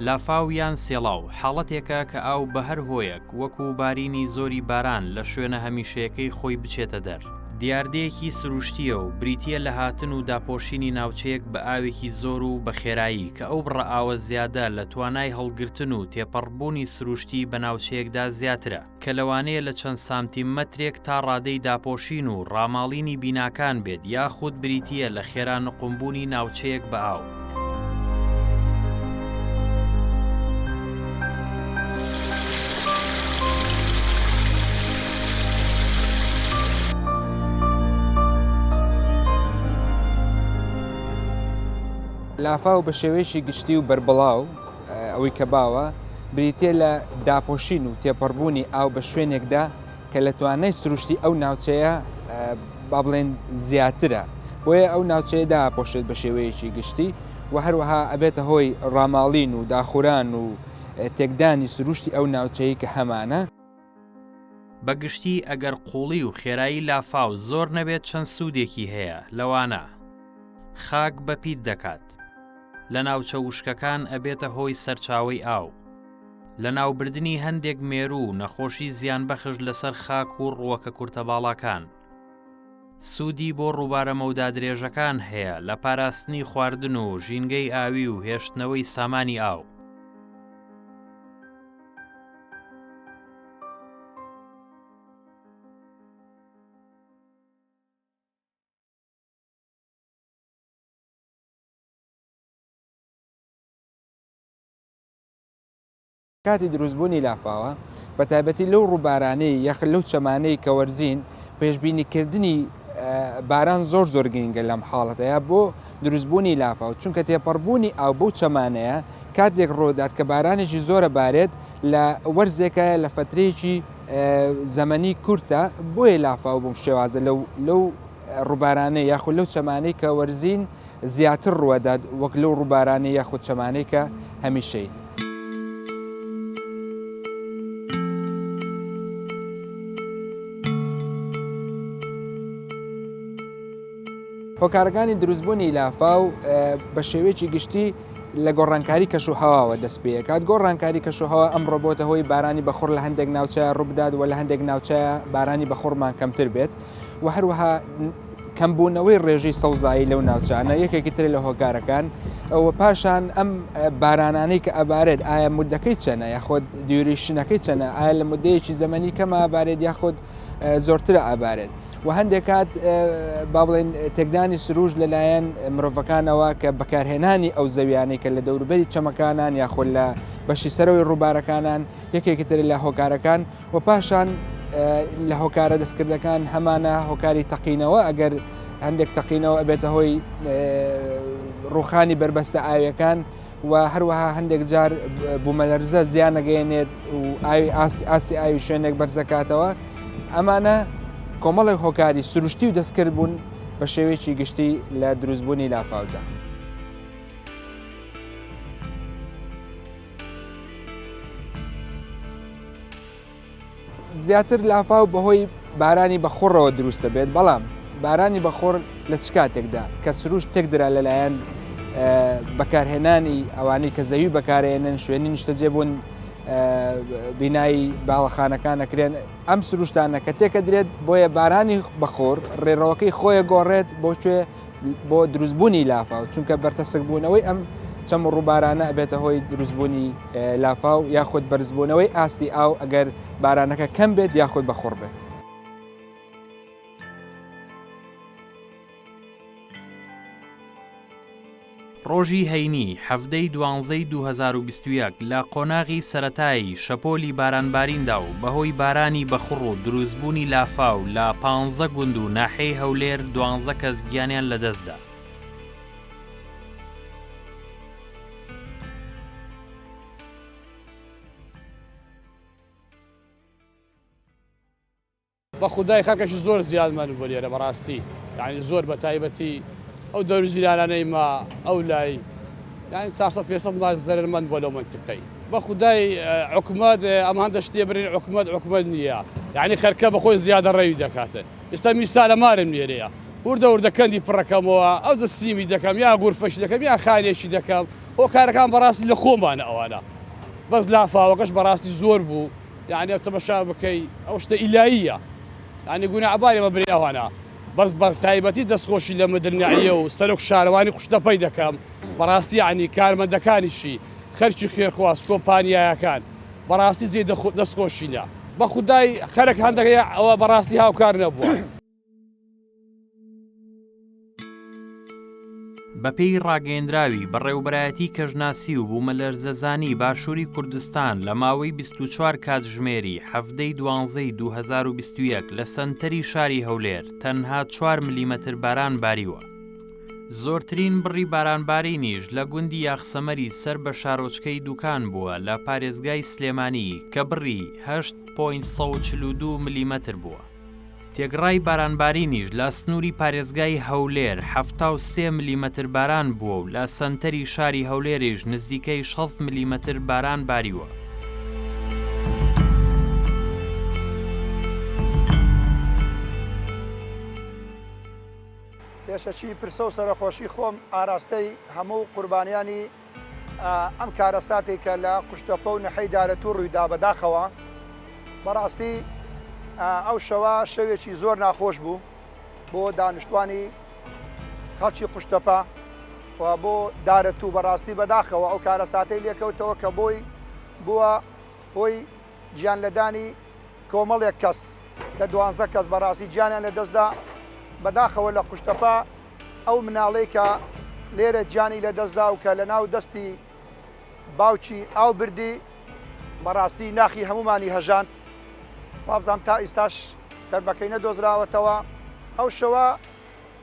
لافاو یان سێڵاو حاڵەتێکە کە ئاو بە هەر هۆیەک وەکوو بارینی زۆری باران لە شوێنە هەمیشەیەکەی خۆی بچێتە دەر. دیاردەیەکی سروشتییە و بریتییە لە هاتن و داپۆشینی ناوچەیەک بە ئاوێکی زۆر و بە خێرایی کە ئەو بڕە ئاوە زیادە لە توانای هەڵگرتن و تێپەڕبوونی سروشتی بە ناوچەیەکدا زیاترە کە لەوانەیە لە چەند سانتیمەترێک تا ڕادەی داپۆشین و ڕاماڵینی بیناکان بێت یاخود بریتییە لە خێرا نقومبوونی ناوچەیەک بە ئاو. لافاو بە شێوەیەکی گشتی و بەربڵاو ئەوەی کە باوە بریتییە لە داپۆشین و تێپەڕبوونی ئاو بە شوێنێکدا کە لە توانای سروشتی ئەو ناوچەیە با بڵێن زیاترە بۆیە ئەو ناوچەیە داپۆشێت بە شێوەیەکی گشتی و هەروەها ئەبێتە هۆی ڕاماڵین و داخوران و تێکدانی سروشتی ئەو ناوچەی کە هەمانە. بە گشتی ئەگەر قووڵی و خێرایی لافاو زۆر نەبێت چەند سوودێکی هەیە، لەوانە. خاک بەپیت دەکات. لە ناوچە وشکەکان ئەبێتە هۆی سەرچاوەی ئاو. لەناوبردنی هەندێک مێروو و نەخۆشی زیانبەخش لەسەر خاک و ڕووەکە کورتەباڵاکان. سوودی بۆ ڕووبارە مەودا درێژەکان هەیە لە پاراستنی خواردن و ژینگەی ئاوی و هێشتنەوەی سامانی ئاو. کاتی دروستبوونی لافاوە، بەتایبەتی لەو ڕووبارانەی یاخود لەو چەمانەی کە وەرزین، پێشبینیکردنی باران زۆر زۆر گرنگە لەم حاڵەتەیا بۆ دروستبوونی لافاو، چونکە تێپەڕبوونی ئاو بەو چەمانەیە کاتێک ڕوودات کە بارانێکی زۆرە بارێت لە وەرزێکایە لە فەترەیەکی زەمەنی کورتە، بۆیە لافاو بەم شێوازە لەو ڕووبارانەی یاخود لەو چەمانەی کە وەرزین زیاتر ڕووەدات وەک لەو ڕووبارانەی یاخود چەمانەی کە هەمیشەین. هۆکارەکانی دروستبوونی لافاو بە شێوەیەکی گشتی لە گۆڕانکاری کەش و هەواوە دەست پێکات گۆڕانکاری کەش و هەوا ئەمڕۆ بۆتە هۆی بارانی بەخوڕ لە هەندێک ناوچەیە ڕووبدات و لە هەندێک ناوچەیە بارانی بەخوڕمان کەمتر بێت و هەروەها کەمبوونەوەی ڕێژەی سەوزایی لەو ناوچانە یەکێکی ترە لە هۆکارەکان و پاشان ئەم بارانانەی کە ئەبارێت ئایا مدەکەی چەنە یاخود duration ەکەی چەنە ئایا لە مدەیەکی زەمەنی کەمە ئابارێت یاخود زۆرترە ئابارێت و هەندێک کات با بڵێن تێکدانی سروش لەلایەن مرۆڤەکانەوە کە بەکارهێنانی ئەو زەویانەی کە لە دەوروبەری چەمەکانان یاخود لە بەشی سەرەوەی ڕووبارەکانان یەکێکی تر لە هۆکارەکان و پاشان لە هۆکارە دەستکردەکان هەمانە هۆکاری تەقینەوە ئەگەر هەندێک تەقینەوە ئەبێتە هۆی ڕوخانی بەربەستە ئاویەکان و هەروەها هەندێک جار بوومەلەرزە زیانەگەیەنێت و ئاوی ئاستی ئاوی شوێنێک بەرزەکاتەوە ئەمانە کۆمەڵێک هۆکاری سروشتی و دەستکرد بوون بە شێوەیەکی گشتی لە دروستبوونی لافاودا. زیاتر لافاو بەهۆی بارانی بەخوڕەوە دروست دەبێت، بەڵام بارانی بەخوڕ لە چ کاتێکدا کە سروشت تێکدرا لەلایەن بەکارهێنانی ئەوانەی کە زەوی بەکارێنن شوێنی نیشتەجێبوون بینایی باڵەخانەکان ئەکرێن ئەم سروشتانە کە تێکەدرێت بۆیە بارانی بەخۆر ڕێڕەوەکەی خۆیە گۆڕێت بۆ کوێ بۆ دروستبوونی لافاو چونکە بەرتەسکبوونەوەی ئەم چەم و ڕووبارانە ئەبێتە هۆی دروستبوونی لافاو یاخود بەرزبوونەوەی ئاستی ئاو ئەگەر بارانەکە کەم بێت یاخود بەخوڕ بێت. ڕۆژی هەینی، حەڤدە ی دوانزەی 2021 لە قۆناغی سەرەتایی شەپۆلی بارانباریندا و بەهۆی بارانی بەخوڕ و دروستبوونی لافاو لە پانزە گوند و ناحیەی هەولێر دوانزە کەس گیانیان لەدەستدا. بە خودای خەڵکێکی زۆر زیادمان بووە لێرە بەڕاستی یانی زۆر بە تایبەتی ئەو دەور جیرانانەی ما ئەو لای یانی 400 500 ماس زەرەرمەند بووە لەو مەنتیقەی بە خودای حکومەت ئەم هەندە شتێ برین حکومەت حکومەت نییە یانی خەرکە بەخۆی زیادە ڕەوی دەکاتن ئێستا میسالە مارم لێرەیە وردە وردە کەندی پڕەکەمەوە ئەوجە سیمی دەکەم یا غورفەشی دەکەم یا خانێکی دەکەم. هۆکارەکان بەڕاستی لە خۆمانە ئەوانە بەس لافاوەکەش بەڕاستی زۆر بوو یعنی ئەو تەمەشا بکەی ئەو شتە ئیلاییە یعنی گوناعباری مە برێ ئەوانە بەس بە تایبەتی دەستخۆشی لە مدرنەعیە و سەرۆک شارەوانی قوشتەپەی دەکەم بەڕاستی یعنی کارمەندەکانیشی خەرکی خێرخواز کۆمپانیایەکان بەڕاستی زێ دەستخۆشینە بەخودای خەرک هەندەکە ئەوە بەڕاستی هاوکار نەبووە. بەپێی ڕاگەیەندراوی بەڕێوەبەرایەتی کەشناسی و بوومەلەرزەزانی باشووری کوردستان لە ماوەی 24 کاتژمێری حەڤدەی دوانزەی 2021 لە سەنتەری شاری هەولێر تەنها 4 ملیمەتر باران باریوە. زۆرترین بڕی بارانبارینیش لە گوندی یاخسەمەری سەر بە شارۆچکەی دوکان بووە لە پارێزگای سلێمانی کە بڕی 8.142 ملیمەتر بووە. تێکڕای بارانبارینیش لە سنووری پارێزگای هەولێر 73 ملیمەتر باران بووە و لە سەنتەری شاری هەولێریش نزیکەی 60 ملیمەتر باران باریوە. پێشەکی پرسە و سەرەخۆشی خۆم ئاراستەی هەموو قوربانیانی ئەم کارەساتەی کە لە قوشتەپە و نەحەی دارەتوو ڕوویدا بەداخەوە بەڕاستی ئەو شەوە شەوێکی زۆر ناخۆش بوو بۆ دانیشتوانی خەڵکی قوشتەپە و بۆ دارەتوو بەڕاستی بەداخەوە ئەو کارەساتەی لێکەوتەوە کە بۆی بووە هۆی گیانلەدانی کۆمەڵێک کەس لە دوانزە کەس بەڕاستی گیانیان لەدەستدا بەداخەوە لە قوشتەپە ئەو مناڵەی کە لێرە گیانی لەدەستدا و کە لەناو دەستی باوکی ئاو بردی بەڕاستی ناخی هەمومانی هەژاند وابزانم تا ئیستاش تەرمەکەی نەدۆزراوەتەوە ئەو شەوە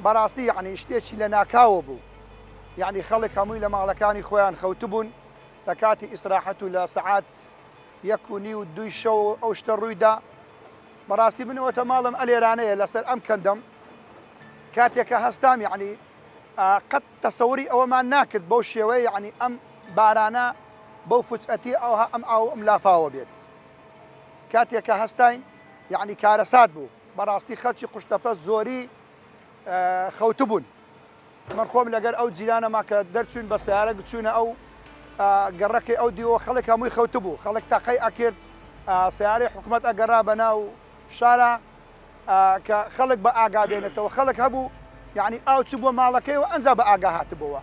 بەڕاستی یعنی شتێکی لە ناکاوە بوو یعنی خەڵک هەمووی لە ماڵەکانی خۆیان خەوتبوون لە کاتی ئیسراحەت و لە سەعات یەک و نیو دووی شەو ئەو شتە ڕوویدا بەڕاستی من ئەوەتە ماڵم ئەلێرانەیە لەسەر ئەم کەندەم کاتێک کە هەستام یعنی قەت تەسەوری ئەوەمان ناکرد بەو شێوەیە یعنی ئەم بارانە بەو فجئەتی ئەوها ئەم ئاو ئەم لافاوە بێت کاتێک کە هەستاین یعنی کارەسات بوو بەڕاستی خەلکی قوشتەپە زۆری خەوتبوون من خۆم لەگەر ئەو جیرانەما کە دەرچوین بە سەیارە چوینە ئەو گەڕەکەی ئەو دیوە خەڵک هەمووی خەوتبوو خەڵک تەقەی ئەکرد سەیارەی حکومەت ئەگەڕا بە ناو شارا کە خەڵک بە ئاگا بێنێتەوە خەڵک هەبوو یعنی ئاو چوو بۆ ماڵەکەیەوە ئەنجا بە ئاگا هاتبەوە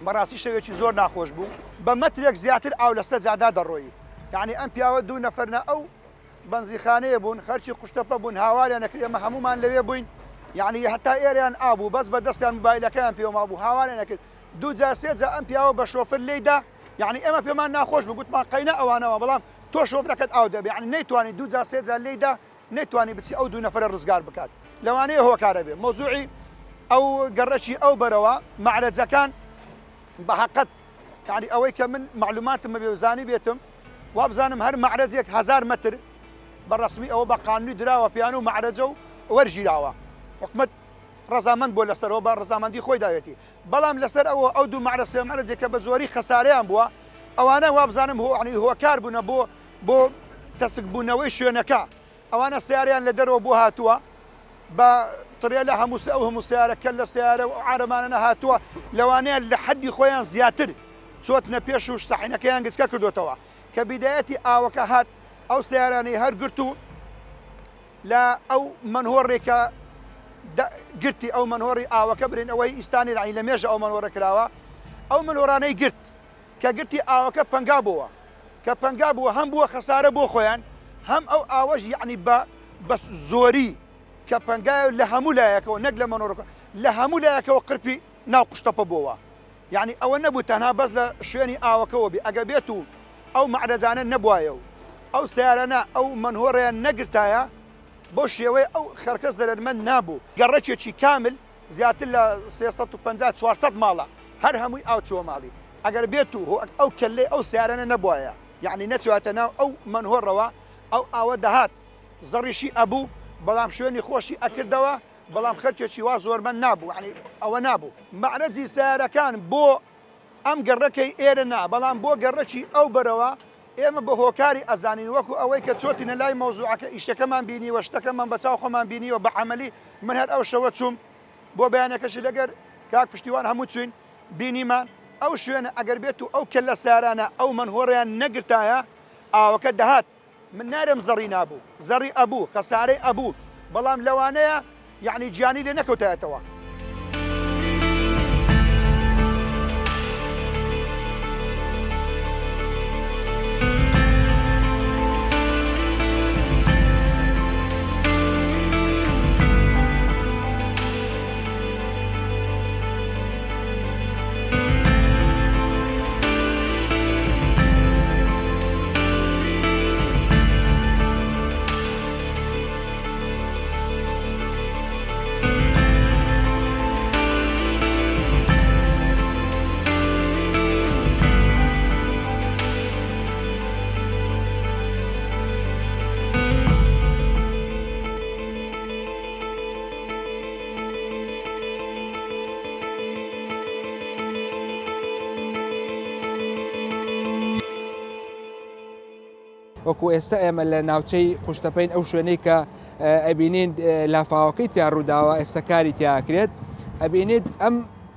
بەڕاستی شەوێکی زۆر ناخۆش بوو بە مەترێک زیاتر ئاو لەسەر جادا دەڕۆیی یعنی ئەم پیاوە دوو نەفەرنە ئەو بەنزیخانەیە بوون خەرکی قوشتەپە بوون هاواریان ئەکرد ئێمە هەموومان لەوێ بووین یعنی هەتا ئێرەیان ئاو بوو بەس بە دەستیان موبایلەکەیان پێوە مابوو هاواریان ئەکرد دوو جار سێ جار ئەم پیاوە بە شۆفر لێی دا یعنی ئێمە پێمان ناخۆش بوو گوتمان قەینە ئەوانەوە بەڵام تۆ شۆفرەکەت ئاو دەبێ یعنی نەیتوانی دوو جار سێ جار لێی دا نەیتوانی بچی ئەو دوو نەفەرە ڕزگار بکات لەوانەیە هۆکارە بێ مەوزوعی ئەو گەڕەکی ئەو بەرەوە مەعرەجەکان بە حەقەت یانی ئەوەی کە من مەعلوماتم هەبێ و زانیبێتم وابزانم هەر مەعرەجێک هەزار مەتر بە ڕەسمی ئەوە بە قانونی دراوە پێیان و مەعرەجە و وەرگیراوە حکومەت ڕەزامەند بووە لەسەرەوە بە ڕەزامەندی خۆی داوێتی بەڵام لەسەر ئەوە ئەو دوو مەعرە سێ مەعرەجێک کە بە زۆری خەسارەیان بووە ئەوانە وابزانم هۆ یانی هۆکار بوونە بۆ بۆ تەسک بوونەوەی شوێنەکە ئەوانە سەیارەیان لە دەرەوە بۆ هاتووە بە تڕێلە هەموو ئەو هەموو سەیارە کەللە سەیارە و ئەو عارەمانەنە هاتووە لەوانەیە لە حەدی خۆیان زیاتر چۆتنە پێش و سەحینەکەیان گچکە کردۆتەوە کە بیدایەتی ئاوەکە هات ئەو سەیارانەی هەر گرت و لە ئەو مەنهۆڕێک کە گرتی ئەو مەنهۆڕی ئاوەکە برێن ئەوەی ئیستانی لە لە مێژە ئەو مەنهۆڕە کراوە ئەو مەنهۆڕانەی گرت کە گرتی ئاوەکە پەنگا بۆوە کە پەنگا بووە هەم بووە خەسارە بۆ خۆیان هەم ئەو ئاوەش یەعنی بە بە زۆری کە پەنگایە لە هەموو لایەکەوە نەک لە مەنۆرەکە لە هەموو لایەکەوە قرپی ناو قوشتەپە بۆوە یەعنی ئەوە نەبوو تەنها بەس لە شوێنی ئاوەکەوە بێ ئەگە بێت و ئەو مەعرەجانە نەبوایە و ئەو سەیارانە ئەو مەنهۆڕەیان نەگرتایە بەو شێوەیە ئەو خەرکە زەرەرمەند نابوو گەڕەکێکی کامل زیاتر لە 350 400 ماڵە هەر هەمووی ئاو چووە ماڵی ئەگەر بێت و ئەو کەللەی ئەو سەیارانە نەبوایە یەعنی نەچوایەتە ناو ئەو مەنهۆڕەوە ئەو ئاوە دەهات زەڕیشی ئەبوو بەڵام شوێنی خۆشی ئەکردەوە بەڵام خەرکێکی وا زۆرمەند نابوو یەعنی ئەوە نابوو مەعرەجی سەیارەکان بۆ ئەم گەڕەکەی ئێرە نا بەڵام بۆ گەڕەکی ئەو بەرەوە ئێمە بە هۆکاری ئەزانین وەکو ئەوەی کە چۆتینە لای مەوزوعەکە ئیشەکەمان بینیوە شتەکەمان بە چاو خۆمان بینیوە بە عەمەلی من هەر ئەو شەوە چووم بۆ بەیانەکەشی لەگەر کاک پشتیوان هەموو چوین بینیمان. ئەو شوێنە ئەگەر بێت و ئەو کەللە سارانە ئەو مەنهۆڕیان نەگرتایە ئاوەکە دەهات من نارێم زەڕی نابوو زەڕی ئەبوو خەسارەی ئەبوو بەڵام لەوانەیە یەعنی گیانی لێ نەکەوتایەتەوە. وەکو ئێستا ئێمە لە ناوچەی قوشتەپەین ئەو شوێنەی کە ئەبینین لافاوەکەی تیا ڕووداوە ئێستا کاری تیاکرێت ئەبینیت ئەم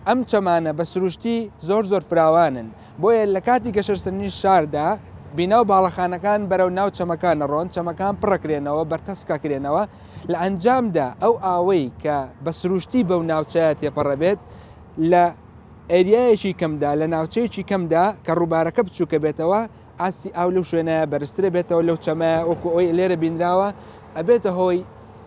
ئەم چەمانە بە سروشتی زۆر زۆر فراوانن بۆیە لە کاتی گەشەسەندنی شاردا بینا و باڵەخانەکان بەرەو ناو چەمەکان نەڕۆن چەمەکان پڕەکرێنەوە بەرتەسکەکرێنەوە لە ئەنجامدا ئەو ئاوەی کە بە سروشتی بەو ناوچەیە تێپەڕەبێت لە ئێریایەکی کەمدا لە ناوچەیەکی کەمدا کە ڕووبارەکە بچووکە بێتەوە ئاستی ئاو لەو شوێنە بەرزترە بێتەوە لەو چەمە وەکو ئەوەی لێرە بینراوە ئەبێتە هۆی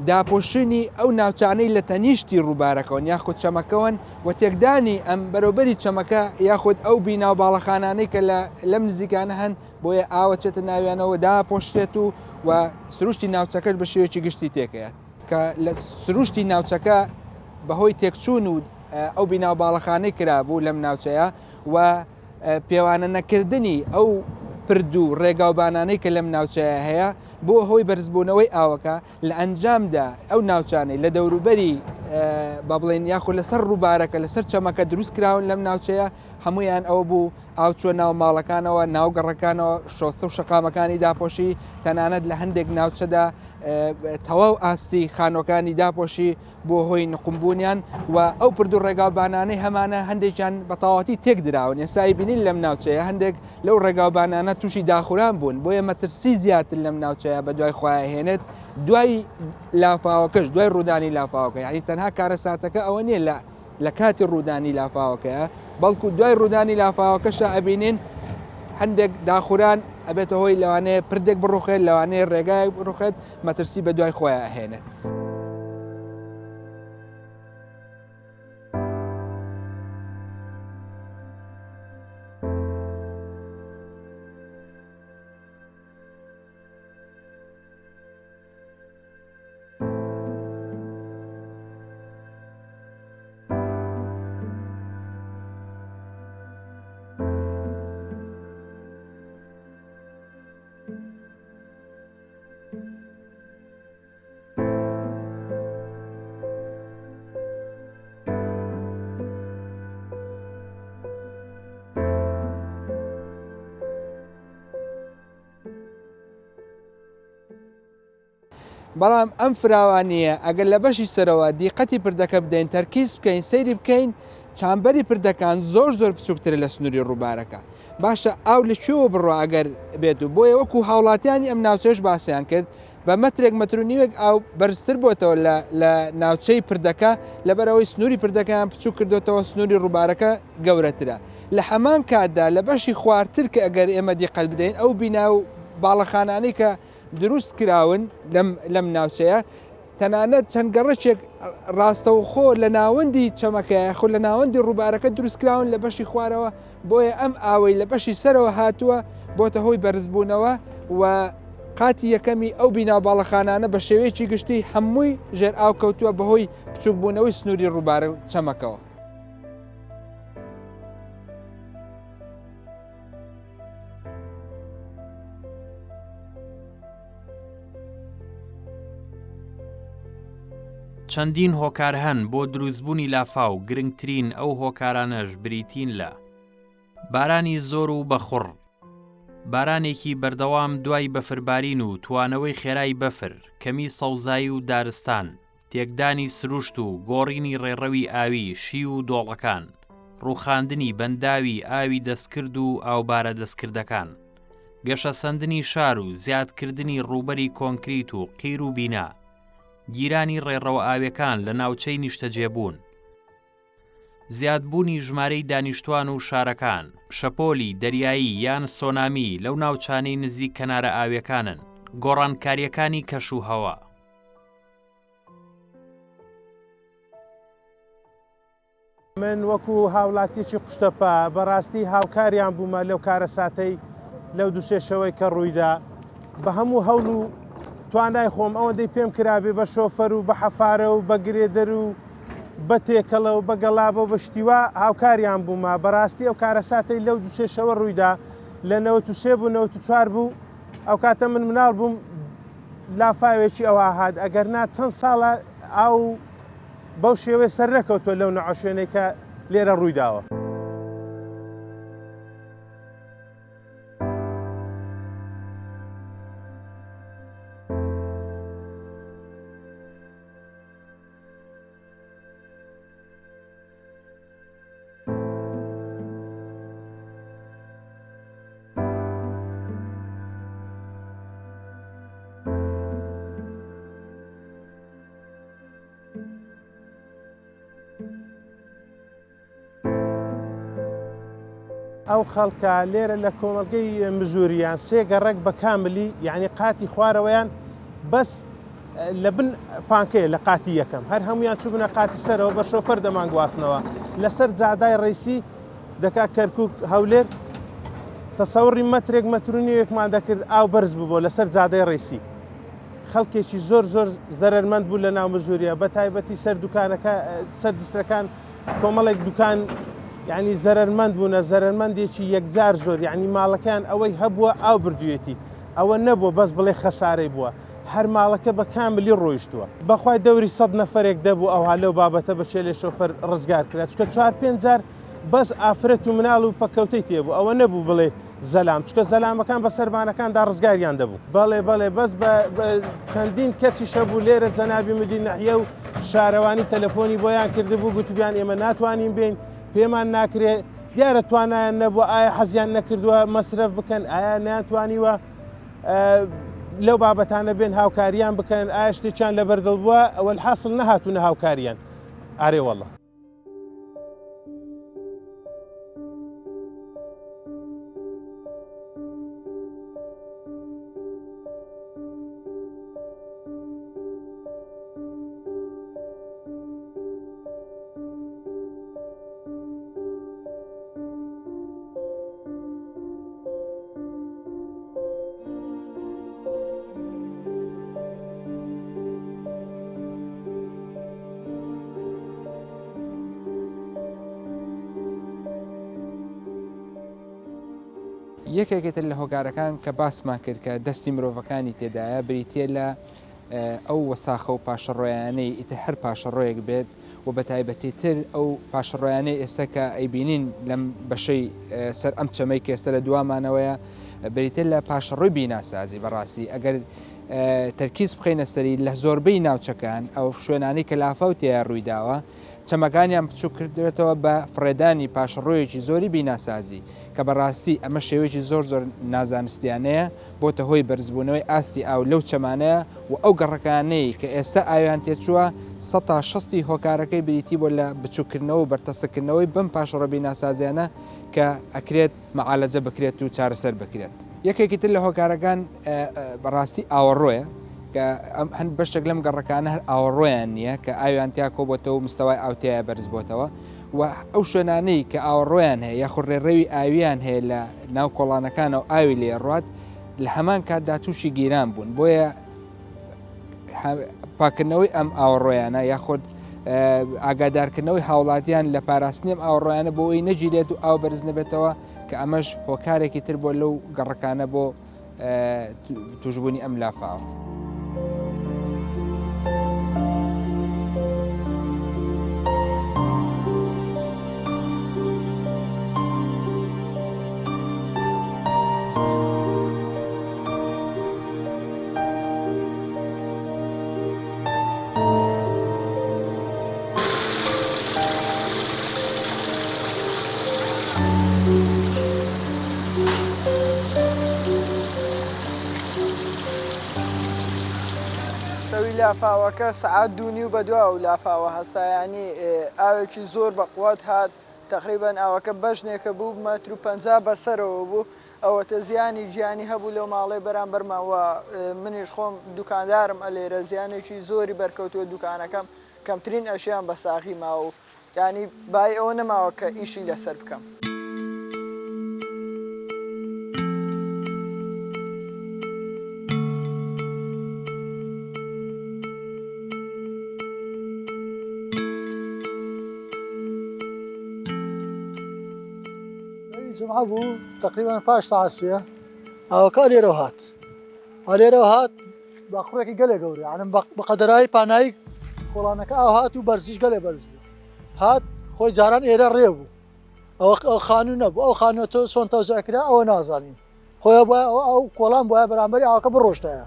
داپۆشینی ئەو ناوچانەی لە تەنیشتی ڕووبارەکەوەن یاخود چەمەکەوەن و تێکدانی ئەم بەرەوبەری چەمەکە یاخود ئەو بینا و باڵەخانانەی کە لە لەم نزیکانە هەن بۆیە ئاوە چێتە ناویانەوە داپۆشرێت و و سروشتی ناوچەکەش بە شێوەیەکی گشتی تێکەیەت کە لە سروشتی ناوچەکە بەهۆی تێکچوون و ئەو بینا و باڵەخانەی کرابوو لەم ناوچەیە و پێوانە نەکردنی ئەو پرد و ڕێگاوبانانەی کە لەم ناوچەیە هەیە بۆ هۆی بەرزبوونەوەی ئاوەکە لە ئەنجامدا ئەو ناوچانەی لە دەوروبەری با بڵێن یاخود لەسەر ڕووبارەکە لەسەر چەمەکە دروست کراون لەم ناوچەیە هەمویان ئەوە بوو ئاو چوە ناو ماڵەکانەوە ناو گەڕەکانەوە شۆستە و شەقامەکانی داپۆشی تەنانەت لە هەندێک ناوچەدا تەواو ئاستی خانۆکانی داپۆشی بۆ هۆی نقومبوونیان و ئەو پرد و ڕێگاوبانانەی هەمانە هەندێکیان بە تەواوەتی تێکدراون ئێستا ئەیبینین لەم ناوچەیە هەندێک لەو ڕێگاوبانانە تووشی داخوران بوون بۆیە مەترسی زیاتر لەم ناوچەیە بە دوای خۆیان هێنێت دوای لافاوەکەش دوای ڕوودانی لافاوەکە یعنی تەنها کارەساتەکە ئەوە نییە لە لە کاتی ڕوودانی لافاوەکەیە بەڵکو دوای ڕوودانی لافاوەکەشە ئەبینین هەندێک داخوران ئەبێتە هۆی لەوانەیە پردێک بڕوخێت لەوانەیە ڕێگایەک بڕوخێت مەترسی بە دوای خۆیان ئەهێنێت. بەڵام ئەم فراوانییە ئەگەر لە بەشی سەرەوە دیقەتی پردەکە بدەین تەرکیز بکەین سەیری بکەین چامبەری پردەکان زۆر زۆر بچووکترە لە سنووری ڕووبارەکە باشە ئاو لە کوێوە بڕوا ئەگەر بێت و بۆیە وەکو هاوڵاتیانی ئەم ناوچەیەش باسیان کرد بە مەترێک مەتر و نیوێک ئاو بەرزتر بۆتەوە لە لە ناوچەی پردەکە لەبەرئەوەی سنووری پردەکەیان بچووک کردۆتەوە سنووری ڕووبارەکە گەورەترە لە هەمان کاتدا لە بەشی خوارتر کە ئەگەر ئێمە دیقەت بدەین ئەو بینا و باڵەخانانەی کە دروست کراون لەم لەم ناوچەیە تەنانەت چەند گەڕەکێک ڕاستەوخۆ لە ناوەندی چەمەکە یاخود لە ناوەندی ڕووبارەکە دروستکراون لە بەشی خوارەوە بۆیە ئەم ئاوەی لە بەشی سەرەوە هاتووە بۆتە هۆی بەرزبوونەوە و قاتی یەکەمی ئەو بینا و باڵەخانانە بە شێوەیەکی گشتی هەمووی ژێر ئاو کەوتووە بەهۆی بچووکبوونەوەی سنووری ڕووبارە و چەمەکەوە. چەندین هۆکار هەن بۆ دروستبوونی لافاو، گرنگترین ئەو هۆکارانەش بریتین لە. بارانی زۆر و بەخوڕ، بارانێکی بەردەوام دوای بەفربارین و توانەوەی خێرای بەفر، کەمی سەوزایی و دارستان، تێکدانی سروشت و گۆڕینی ڕێڕەوی ئاوی شیو و دۆڵەکان. ڕووخاندنی بەنداوی ئاوی دەستکرد و ئاوبارە دەستکردەکان، گەشەسەندنی شار و زیادکردنی ڕووبەری کۆنکریت و قیر و بینا، گیرانی ڕێڕەوە ئاویەکان لە ناوچەی نیشتەجێبوون، زیادبوونی ژمارەی دانیشتوان و شارەکان، شەپۆلی دەریایی یان سۆنامی لەو ناوچانەی نزیک کەنارە ئاویەکانن، گۆڕانکارییەکانی کەش و هەوا. من وەکو هاوڵاتیەکی قوشتەپە بەڕاستی هاوکاریان بوومە لەو کارەساتەی لەو دوسێ شەوەی کە ڕوویدا بە هەموو هەوڵ و توانای خۆم ئەوەندەی پێم کرابێ بە شۆفەر و بە حەفارە و بە گرێدەر و بە تێکەڵە و بە گەڵابە و بە شتیوا هاوکاریان بوومە بەڕاستی ئەو کارەساتەی لەو دوسێ شەوە ڕوویدا لە 93 بوو 94 بوو ئەو کاتە من مناڵ بووم لافاوێکی ئەوها هات ئەگەر نا چەند ساڵە ئاو بەو شێوەیە سەرنەکەوتووە لەو نەوعە شوێنەی کە لێرە ڕوویداوە. ئەو خەڵکە لێرە لە کۆمەڵگەی مزوریان سێ گەڕەک بە کاملی یعنی قاتی خوارەوەیان بەس لە بن پانکەیە لە قاتی یەکەم هەر هەمویان چوبنە قاتی سەرەوە بە شۆفەر دەمانگواستنەوە لەسەر جادای ڕیسی دەکا کەرکک هەولێر تەسەوڕی مەترێک مەترونیەکمان دەکرد ئاو بەرز ببوو لەسەر جادەی ڕیسی خەڵکێکی زۆر زۆر زەرەرمەند بوو لە ناو مزوریە بە تایبەتی سەر دوکانەکە سەر جسرەکان کۆمەڵێک دوکان یعنی زەرەرمەند بوونە زەرەرمەندێکی یەکجار زۆر یعنی ماڵەکەیان ئەوەی هەبووە ئاو بردوویەتی ئەوە نەبووە بەس بڵێ خەسارەی بووە هەر ماڵەکە بە کاملی ڕۆیشتووە بەخوای دەوری سەد نەفەرێک دەبوو ئەوها لەو بابەتە بە چێلێ شۆفەر ڕزگار کرا چکە چوار پێنج جار بەس ئافرەت و مناڵ و پەککەوتەی تێبوو ئەوە نەبوو بڵێ زەلام چکە زەلامەکان بە سەربانەکاندا ڕزگاریان دەبوو. بەڵێ بەڵێ بەس بە چەندین کەسیش هەبوو لێرە جەنابی مدیر نەحیە و شارەوانی تەلەفۆنی بۆیان کردبوو گوتبیان ئێمە ناتوانین بێین پێمان ناکرێ دیارە توانایان نەبووە ئایا حەزیان نەکردووە مەسرەف بکەن ئایا نەیانتوانیوە لەو بابەتانە بێن هاوکاریان بکەن ئایا شتێکیان لەبەر دڵ بووە وەلحاسڵ نەهاتوونە هاوکاریان ئارێ وەڵڵا. یەکێکی تر لە هۆکارەکان کە باسمان کرد کە دەستی مرۆڤەکانی تێدایە بریتە لە ئەو وەساخە و پاشەڕۆیانەی ئیتر هەر پاشەڕۆیەک بێت و بە تایبەتی تر ئەو پاشەڕۆیانەی ئێستا کە ئەیبینین لەم بەشەی سەر ئەم چەمەی کە ئێستا لە دوامانەوەیە بریتە لە پاشەڕۆی بیناسازی بەڕاستی ئەگەر تەرکیز بخەینە سەری لە زۆربەی ناوچەکان ئەو شوێنانەی کە لافاو تێیا ڕوویداوە چەمەکانیان بچوک کردوێتەوە بە فڕێدانی پاشەڕۆیەکی زۆری بیناسازی کە بەڕاستی ئەمە شێوەیەکی زۆر زۆر نازانستیانەیە بۆتە هۆی بەرزبوونەوەی ئاستی ئاو لەو چەمانەیە و ئەو گەڕەکانەی کە ئێستا ئاویان تێچووە سەتا شەستی هۆکارەکەی بریتی بووە لە بچوککردنەوە و بەرتەسککردنەوەی بەم پاشەڕۆ بیناسازیانە کە ئەکرێت مەعالەجە بکرێت و چارەسەر بکرێت. یەکێکی تر لە هۆکارەکان بەڕاستی ئاوەڕۆیە کە هەند بەشێک لەم گەڕەکانە هەر ئاوەڕۆیان نییە کە ئاویان تیا کۆبۆتەوە و مستەوای ئاو تیایا بەرز بۆتەوە و ئەو شوێنانەی کە ئاوەڕۆیان هەیە یاخود ڕێڕەوی ئاویان هەیە لە ناو کۆڵانەکانەوە ئاوی لێ ڕوات لە هەمان کاتدا تووشی گیران بوون بۆیە پاکردنەوەی ئەم ئاوەڕۆیانە یاخود ئاگادارکردنەوەی هاوڵاتیان لە پاراستنی ئەم ئاوەڕۆیانە بۆ ئەوەی نەگیرێت و ئاو بەرز نەبێتەوە کە ئەمەش هۆکارێکی تر بۆ لەو گەڕەکانە بۆ توشبوونی ئەم لافاوە. لافاوەکە سەعات دوو نیو بەدوا ئەو لافاوە هەستا یانی ئاوێکی زۆر بە قوت هات تەقریبەن ئاوەکە بەژنێکە بوو مەتر و 50 بەسەرەوە بوو ئەوەتە زیانی گیانی هەبوو لەو ماڵەی بەرامبەرمان و منیش خۆم دوکاندارم ئەلێرە زیانێکی زۆری بەرکەوتووە دوکانەکەم کەمترین ئەشیان بە ساغی ماوە و یانی بای ئەوە نەماوە کە ئیشی لەسەر بکەم. جمعە بوو تقریبا پاش ساعت سێ ئاوەکە لێرەوە هات ئەلێرەوە هات بە قوڕێکی گەلێ گەورە یانم بە قەدەرایی پانایی کۆڵانەکە ئاو هات و بەرزیش گەلێ بەرز بوو هات خۆی جاران ئێرە ڕێ بوو ئەوە ئەو خانوو نەبوو ئەو خانووە تۆ چۆن تەوزع کرا ئەوە نازانین خۆی بۆ ئەو کۆڵان بۆە بەرامبەری ئاوەکە بڕۆشتایە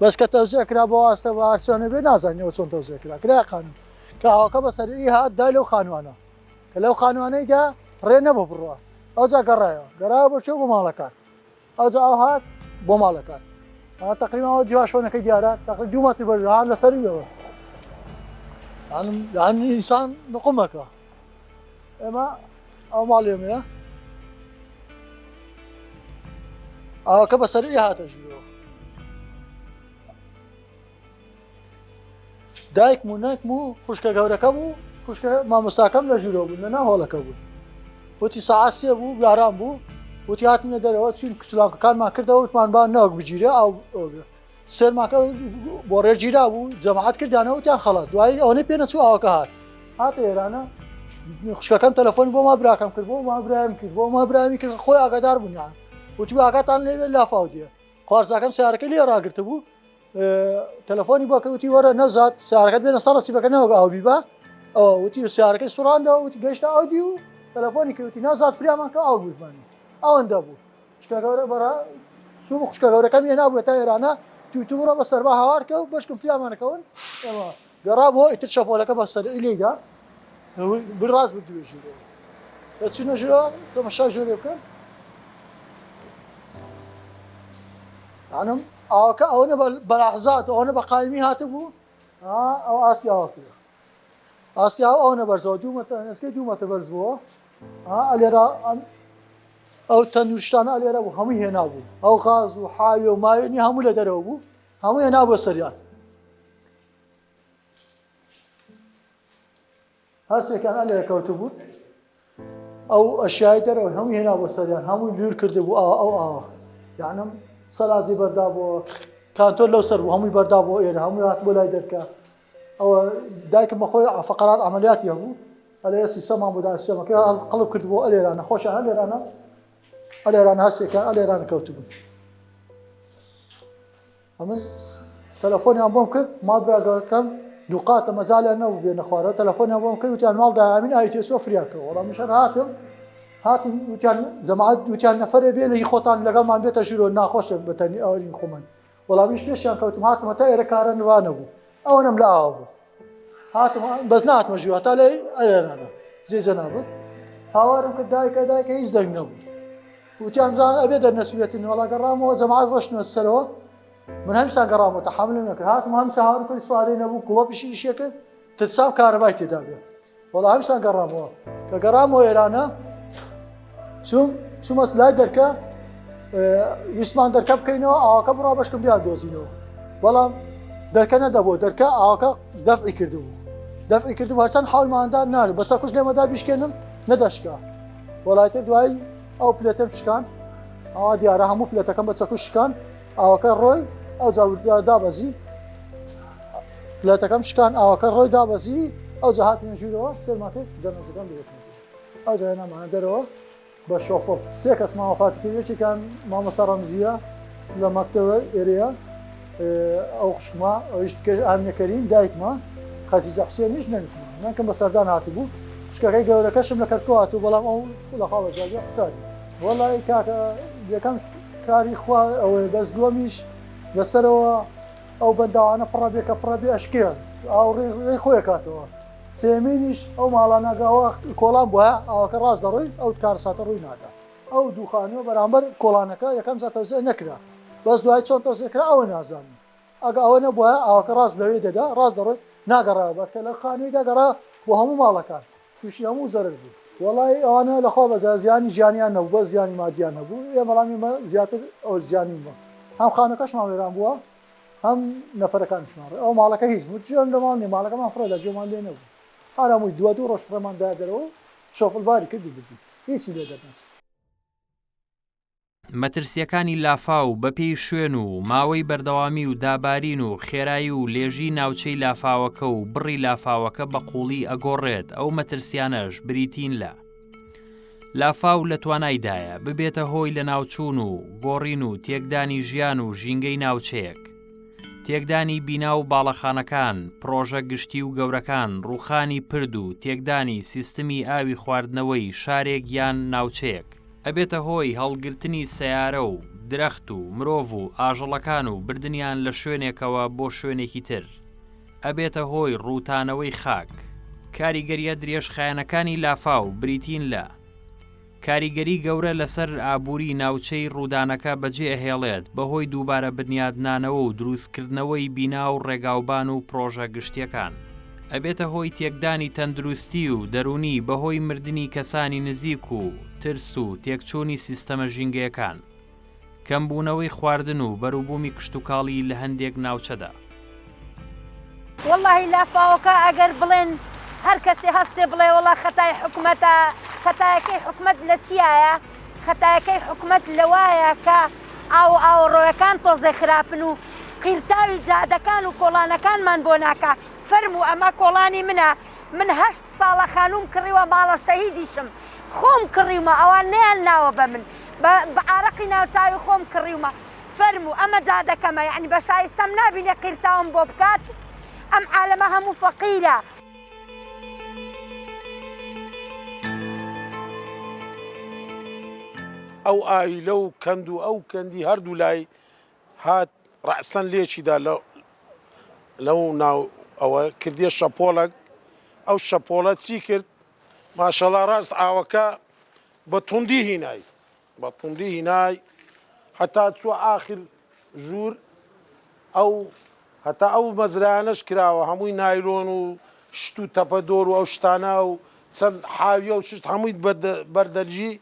بەس کە تەوزع کرا بۆ ئاستە بە هەرچۆنە بێ نازانین ئەوە چۆن تەوزع کرا کرا خانوو کە ئاوەکە بەسەری هات دای لەو خانوانە کە لەو خانوانەیدا ڕێ نەبوو بڕوە ئەوجا گەڕایەوە گەڕایەوە بۆ چۆ بۆ ماڵەکان ئەوجا ئاو هات بۆ ماڵەکان تقریبا ئەوە دیوار شۆنەکەی دیارە تقریبا دوو مەتر بەرز هات لەسەر ویەوە یان ئینسان نقمەکە ئێمە ئەو ماڵ ئێمەیە ئاوەکە بەسەر هاتە ژوورەوە دایکم و نەنکم و خوشکە گەورەکەم و خوشکە مامۆستاکەم لە ژوورەوە بوون لە ناو هۆڵەکە بوون وتی سەعات سێ بوو باران بوو وتی هاتینە دەرەوە چوین کچلانکەکانمان کردەوە وتمان با نەوەک بگیرێ ئاو ئەو بێ سێرماکە بۆ ڕێگیرا بوو جەماعەت کردیانەوە وتیان خەڵات دوایی ئەوەنەی پێ نەچوو ئاوەکە هات هاتە ئێرانە خوشکەکەم تەلەفۆنی بۆ ما براکەم کرد بۆ ما برایم کرد بۆ ما برامی کرد خۆی ئاگادار بوون یان وتی ئاگاتان لێ بێ لافاو دێ خوارزاکەم سیارەکەی لێ ڕاگرتبوو تەلەفۆنی بۆ کە وتی وەرە نەوزاد سیارەکەت بێنە سەر ڕەسیفەکە نەوەک ئاو بیبا ئەوە وتی و سیارەکەی سوڕاندەوە وتی گەیشتە ئەو دی و تەلەفۆنی کرد وتی نەوزاد فریامان کە ئاو بردمانی ئەوەندە بوو خوشکە گەورە بەڕا چوو خوشکە گەورەکەم هێنا بوو تا ئێرانە توی تو بڕۆ بە سەربا هاوار کە و بەشکم فریامانەکەون ئێمە گەڕا بۆ ئیتر شەپۆلەکە بە سەرعی لێیدا بر ڕاست بردوێ ژوورەوە کە چوونە ژوورەوە تەمەشا ژوورێ بکەن یانم ئاوەکە ئەوەنە بە لەحزات ئەوەنە بە قایمی هاتبوو ئەو ئاستی ئاوەکە ئاستی ئاو ئەوەنە بەرزەوە دوو مەتر نزیکەی دوو مەتر بەرز بووە ئەلێرا ئەو تەندروشتانە ئەلێرە بوو هەمووی هێنا بوو ئەو غاز و حاوێ و ماوێنی هەموو لە دەرەوە بوو هەموو هێنا بۆ سەریان هەرسێکیان ئەلێرە کەوتبوون ئەو ئەشیای دەرەوە هەمووی هێنا بۆ سەریان هەمووی لور کردبوو ئاوا ئەو ئاوە یانم سەلاجی بەردا بۆ کانتۆر لەو سەر بوو هەمووی بەردا بۆ ئێرە هەمووی هات بۆ لای دەرکە ئەوە دایکم بەخۆی فقرات عملیاتی هەبوو ئەلێ سیسەمان بۆ داسیەمەکە قڵب کرد بۆ ئەلێرانە خۆشیان ئەلێرانە ئەلێرانە هەرسێکیان ئەلێرانە کەوتبوون ئەمن تەلەفۆنیان بۆم کرد ماڵ برا گەورەکەم دووقاتە مەجالیان نەبوو بێنە خوارەوە تەلەفۆنیان بۆم کرد وتیان ماڵ دایامین ئاوی تێچووە فریا کە وەڵام منیش هەر هاتم هاتم وتیان جەماعەت وتیان نەفەرێ بێ لە هی خۆتان لەگەڵمان بێتە ژوورەوە ناخۆشە بەتەنی ئەوەرین خۆمان وەڵام منیش پێشیان کەوتم هاتمە تا ئێرە کارە نوا نەبوو ئەوەنەم لە ئاوە بوو هاتم بەس نهاتمە ژوور هەتا لای ئەرێنانە جێ جەنابت هاوارم کرد دایکە دایکە هیچ دەنگ نەبوو وتیان زان ئەبێ دەرنەچووێتن وەڵا گەڕامەوە جەماعەت ڕۆشتنەوە سەرەوە من هەمسان گەڕامەوە تەحەمولم نەکرد هاتم هەمسا هاوارم کرد ئیسفادەی نەبوو گڵۆپیشی ئیشێ کرد ترسام کارەبای تێدا بێ وەڵا هەمسان گەڕامەوە کە گەڕامەوە ئێرانە چوم چوومە لای دەرکە ویستمان دەرکە بکەینەوە ئاوەکە بڕا بەشکم بیان دۆزینەوە بەڵام دەرکە نەدەبوو دەرکە ئاوەکە دەفعی کردبوو دەفعی کردبوو هەرچەند حاڵماندا نار بە چەکوش لێمەدا بیشکێنم نەدەشکا وەڵایتر دوایی ئەو پلێتەم شکان ئەوە دیارە هەموو پلێتەکەم بە چەکوش شکان ئاوەکە ڕۆی ئەو دابەزی پلێتەکەم شکان ئاوەکە ڕۆی دابەزی ئەو جا هاتینە ژوورەوە سێرمان کرد جەنازەکەم لێ ئەو جا هێنامانە دەرەوە بە شۆفڵ سێ کەسمان وەفاتی کرد یەکێکیان مامۆستا ڕەمزیە لە مەکتەبە ئێرەیە ئەو خوشکمە ئەویش ئامینە کەریم دایکمە خەجیجە حوسێنیش نەنکمە نەنکم بە سەردان هاتبوو خوشکەکەی گەورەکەشم لە کەرکوک هاتوو بەڵام ئەو لە خوا بەزیادی قوتابی وەڵای کاکە یەکەم کاری خوا ئەوەیە بەس دووەمیش لەسەرەوە ئەو بەنداوانە پڕە بێ کە پڕە بێ ئەشکێن ئاو ڕێی خۆی کاتەوە سێمینیش ئەو ماڵانە گاوە کۆڵان بووە ئاوەکە ڕاست دەڕۆی ئەو کارساتە ڕووی نادا ئەو دووخانووە بەرامبەر کۆڵانەکە یەکەم جار تەوزیع نەکرا بەس دوای چۆن تەوزیع کرا ئەوە نازانم. ئەگە ئەوە نەبوایە ئاوەکە ڕاست لەوێ دەدا ڕاست دەڕۆی ناگەڕایەوە بەس کە لە خانووی داگەڕا بۆ هەموو ماڵەکان تووشی هەموو زەرەر بوو. وەڵایی ئەوانە لەخوا بەزا زیانی گیانیان نەبوو بەس زیانی مادیان هەبوو ئێ بەڵام ئێمە زیاتر ئەوە زیانی بووە هەم خانەکەشمان وێران بووە هەم نەفەرەکانیشمان ڕێ ئەو ماڵەکە هیچ بوو جێم لە ماڵ نیە ماڵەکەمان فڕێدا جێمان لێ نەبوو هەر هەمووی دوا دوو ڕۆژ فڕێمان دا دەرەوە و شۆفڵ باری کرد و بردی هیچی لێ دەرنەچوو. مەترسییەکانی لافاو بەپێی شوێن و ماوەی بەردەوامی و دابارین و خێرایی و لێژی ناوچەی لافاوەکە و بڕی لافاوەکە بە قووڵی ئەگۆڕێت ئەو مەترسیانەش بریتین لە لافاو لە توانایدایە ببێتە هۆی لەناوچوون و گۆڕین و تێکدانی ژیان و ژینگەی ناوچەیەک تێکدانی بینا و باڵەخانەکان، پڕۆژە گشتی و گەورەکان، ڕووخانی پرد و تێکدانی سیستمی ئاوی خواردنەوەی شارێک یان ناوچەیەک. ئەبێتە هۆی هەڵگرتنی سەیارە و درەخت و مرۆڤ و ئاژەڵەکان و بردنیان لە شوێنێکەوە بۆ شوێنێکی تر. ئەبێتە هۆی ڕووتانەوەی خاک. کاریگەرییە درێژخایەنەکانی لافاو بریتین لە. کاریگەری گەورە لەسەر ئابووری ناوچەی ڕوودانەکە بەجێ ئەهێڵێت بەهۆی دووبارە بنیادنانەوە و دروستکردنەوەی بینا و ڕێگاوبان و پڕۆژە گشتیەکان. ئەبێتە هۆی تێکدانی تەندروستی و دەروونی بەهۆی مردنی کەسانی نزیک و ترس و تێکچوونی سیستەمە ژینگەیەکان. کەمبوونەوەی خواردن و بەروبوومی کشتوکاڵی لە هەندێک ناوچەدا. وەڵاهی لافاوەکە ئەگەر بڵێن هەر کەسێ هەستێ بڵێ وەڵا خەتای حکومەتە خەتایەکەی حکومەت لە چیایە خەتایەکەی حکومەت لەوایە کە ئاو و ئاوەڕۆیەکان تۆزێ خراپن و قیرتاوی جادەکان و کۆڵانەکانمان بۆ ناکا فەرموو ئەمە کۆڵانی منە من هەشت ساڵە خانووم کڕیوە ماڵە شەهیدیشم خۆم کڕیومە ئەوان نەیان ناوە بە من بە ئارەقی ناوچاوی خۆم کڕیومە فەرموو ئەمە جادەکەمە یەعنی بە شایستەم نابینێ قیرتاوم بۆ بکات ئەم عالەمە هەموو فەقیرە. ئەو ئاوی لەو کەند و ئەو کەندی هەردوو لای هات ڕەئسەن لێکی دا لە لەو ناو ئەوە کردیە شەپۆڵەک ئەو شەپۆڵە چی کرد ماشەڵا ڕاست ئاوەکە بە توندی هینای بە توندی هینای هەتا چوە ئاخر ژوور ئەو هەتا ئەو مەزرایانەش کراوە هەمووی نایلۆن و شت و تەپە دۆر و ئەو شتانە و چەند حاویە و شت هەمووی بەردەرگی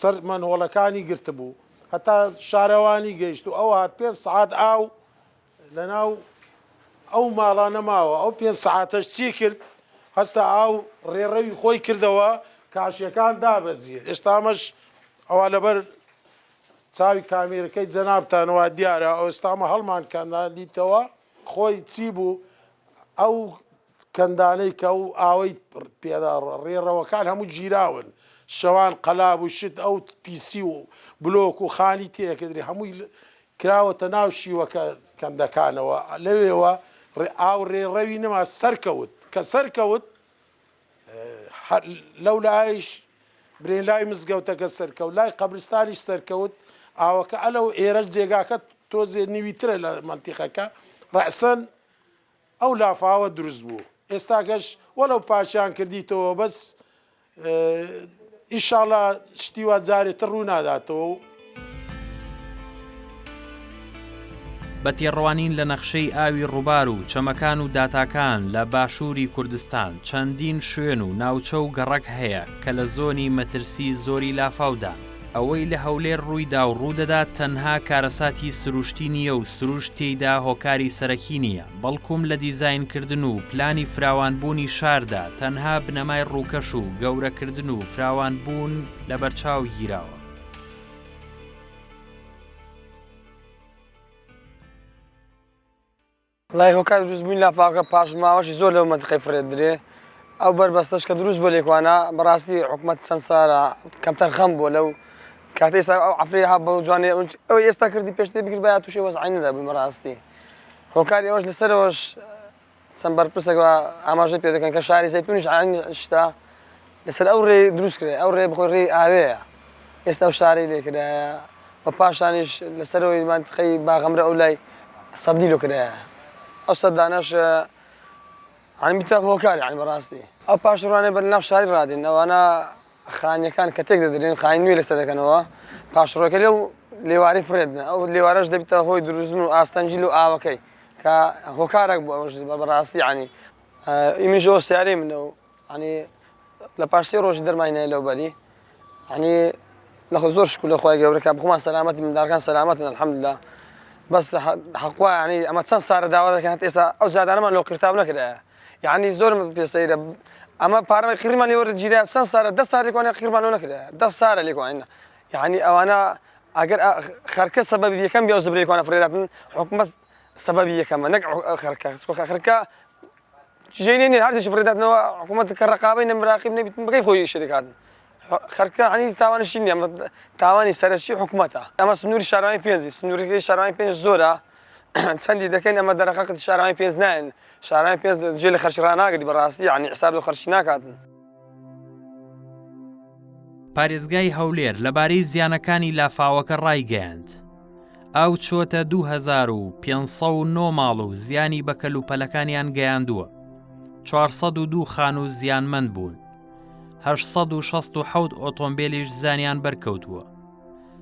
سەر مەنهۆڵەکانی گرتبوو هەتا شارەوانی گەیشت و ئەو هات پێنج سەعات ئاو لەناو ئەو ماڵانە ماوە ئەو پێنج سەعاتەش چی کرد هەستا ئاو ڕێڕەوی خۆی کردەوە کاشیەکان دابەزی ئێستا ئەمەش ئەوە لەبەر چاوی کامیرەکەی جەنابتانەوە دیارە ئێستا ئەمە هەڵمان کەندیتەوە خۆی چی بوو ئەو کەندانەی کە ئەو ئاوەی پێدا ڕێڕەوەکان هەموو گیراون شەوان قەلاب و شت ئەو پیسی و بلۆک و خانی تێکدرێ هەمووی کراوەتە ناو شیوەکە کەندەکانەوە لەوێوە ئاو ڕێڕەوی نەما سەرکەوت کە سەرکەوت لەو لایش برێن لای مزگەوتەکە سەرکەوت لای قەبرستانیش سەرکەوت ئاوەکە ئەلەو ئێرەش جێگاکە تۆزێ نویترە لە مەنتیقەکە ڕەسەن ئەو لافاوە دروست بوو ئێستاکەش وەلەو پاکیان کردیتەوە بەس ئیشاڵا شتی وا جارێ تر ڕوو ناداتەوە و. بە تێڕوانین لە نەخشەی ئاوی ڕووبار و چەمەکان و داتاکان لە باشووری کوردستان چەندین شوێن و ناوچە و گەڕەک هەیە کە لە زۆنی مەترسی زۆری لافاودان. ئەوەی لە هەولێر ڕوویدا و ڕوودەدات تەنها کارەساتی سروشتی نییە و سروشت تێیدا هۆکاری سەرەکی نییە، بەڵکوم لە دیزاینکردن و پلانی فراوانبوونی شاردا تەنها بنەمای ڕووکەش و گەورەکردن و فراوانبوون لەبەرچاو گیراوە. وەڵای هۆکاری دروست بوونی لافاوەکە پاشماوەشی زۆر لەو مەنتیقەی فڕێ درێ ئەو بەربەستەش کە دروست بۆ لێکوانە بەڕاستی حکومەت چەند سارە کەمتەرخەم بووە لەو کاتە ئێستا ئەو عەفرەی ها بەو جوانەی ئەو ئێستا کردی پێشتر بکردبایە تووشی وەزعی نەدەبووین بەڕاستی هۆکاری ئەوەش لەسەرەوەش چەند بەرپرسێک ئاماژەی پێ دەکەن کە شاری زەیتونیش عین شتە لەسەر ئەو ڕێ دروست کرێ ئەو ڕێ بخۆی ڕێی ئاوەیە ئێستا ئەو شارەی لێ کرایە و پاشانیش لەسەرەوەی مانتقەی باغەمرە ئەو لای سەدی لۆ کرایە ئەو سەدانەش عین بیتە هۆکار یعنی بەڕاستی ئەو پاشڕوانەی بەر ناو شاری ڕادین ئەوانە خانیەکان کە تێک دەدرێن خانی نوێ لەسەر دەکەنەوە پاشڕۆکە لەو. لێواری فرێدن ئەو لێوارەش دەبیتە هۆی دروستن و ئاستەنگی لۆ ئاوەکەی کە هۆکارێک بوو ئەوەش بەڕاستی یعنی ئیمنیش ئەو سیارەی منە و ینی لە پاش سێ ڕۆژی دەرماینای لەو بەری ینی لە خۆ زۆر شکر لە خوای گەورە کە بخۆمان سەلامەتی منداڵەکان سەلامەتن الحمدلله بەس حەقوا ینی ئەمە چەند سارە داوا دەکەن هەتا ئێستا ئەو جادانەمان لۆ قیرتاو نەکرایە یعنی زۆر پێ سەیرە ئەمە پارە قیرمان لێ وەرگیرا چەند سارە دە سار لێکوانە قیرمان لۆ نەکرایە دە سارە لێکوانە یعنی ئەوانە ئەگەر خەرکە سەبەبی یەکەم بێ ئەو زبرەی کوانە فرێداتن حکومەت سەبەبی یەکەمە نەک خەرکە خەرکە جێی نیە هەرچی فڕێداتنەوە حکوومەت کە ڕقابەی نەمراقیب نەبیتن بەکەی خۆی شەریکاتن خەرکە هەنی تاوانشی نیە تاوانی سەرەکی حکوومەتە ئەمە سنووری شارانی پێنجی سنوورەکەی شارانی پێنج زۆرە چەندی دەکەین ئەمە دەرەقەقت شارانی پێنج نایەن شارانی پێنج جێ لە خەرچ ڕاناگری بەڕاستی یعنی حساب لە خەرچی ناکاتن. پارێزگای هەولێر لەبارەی زیانەکانی لافاوەکە ڕایگەیاند، ئاو چۆتە 2509 ماڵ و زیانی بە کەلوپەلەکانیان گەیاندووە. 402 خانوو زیانمەند بوون. 867 ئۆتۆمبیلیش زیانیان بەرکەوتووە.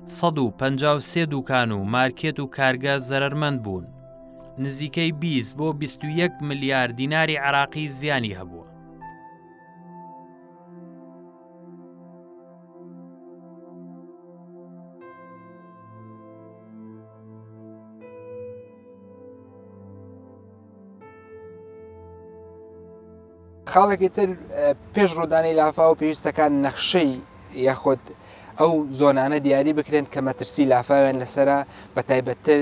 153 دوکان و مارکێت و کارگە زەرەرمەند بوون. نزیکەی 20 بۆ 21 ملیار دیناری عراقی زیانی هەبووە. خاڵێکی تر پێش ڕوودانی لافاو پێویستەکان نەخشەی یاخود ئەو زۆنانە دیاری بکرێن کە مەترسی لافاویان لەسرە بە تایبەتتر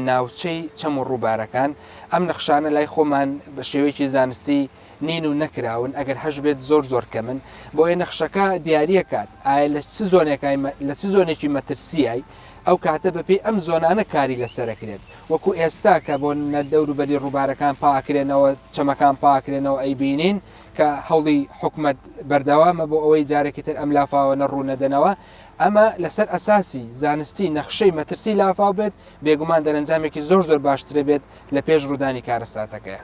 ناوچەی چەم و ڕووبارەکان ئەم نەخشانە لای خۆمان بە شێوەیەکی زانستی نین و نەکراون ئەگەر هەش بێت زۆر زۆر کەمن بۆیە نەخشەکە دیاریەکات ئایا لە چ زۆنێکای لە چ زۆنێکی مەترسیای ئەو کاتە بەپێی ئەم زۆنانە کاری لەسەرەکرێت وەکو ئێستا کە بۆ نە دەوروبەری ڕووبارەکان پاکرێنەوە چەمەکان پاکرێنەوە ئەیبینین کە هەوڵی حکومت بەردەوامە بۆ ئەوەی جارێکی تر ئەم لافاوە نەڕوو نەدەنەوە ئەمە لەسەر ئەساسی زانستی نەخشەی مەترسی لافاو بێت بێگومان دەرەنجامێکی زۆر زۆر باشترە بێت لە پێش ڕوودانی کارەساتەکەیە.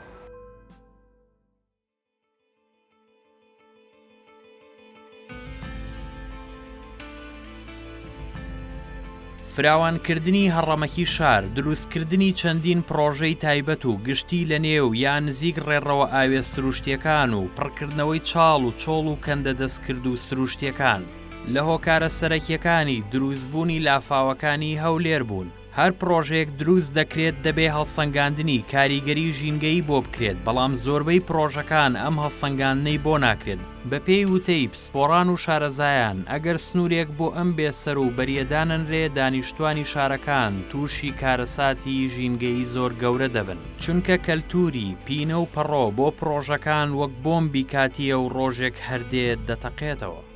فراوانکردنی هەڕەمەکی شار، دروستکردنی چەندین پڕۆژەی تایبەت و گشتی لە نێو یا نزیک ڕێڕەوە ئاویە سروشتیەکان و پڕکردنەوەی چاڵ و چۆڵ و کەندە دەستکرد و سروشتیەکان لە هۆکارە سەرەکیەکانی دروستبوونی لافاوەکانی هەولێر بوون. هەر پڕۆژەیەک دروست دەکرێت دەبێ هەڵسەنگاندنی کاریگەری ژینگەیی بۆ بکرێت، بەڵام زۆربەی پڕۆژەکان ئەم هەڵسەنگاندنەی بۆ ناکرێت، بەپێی وتەی پسپۆڕان و شارەزایان ئەگەر سنوورێک بۆ ئەم بێ سەر و بەرییە دانەنرێ دانیشتوانی شارەکان تووشی کارەساتی ژینگەیی زۆر گەورە دەبن، چونکە کەلتووری پینە و پەڕۆ بۆ پڕۆژەکان وەک بۆمبی کاتییە و ڕۆژێک هەر دێت دەتەقێتەوە.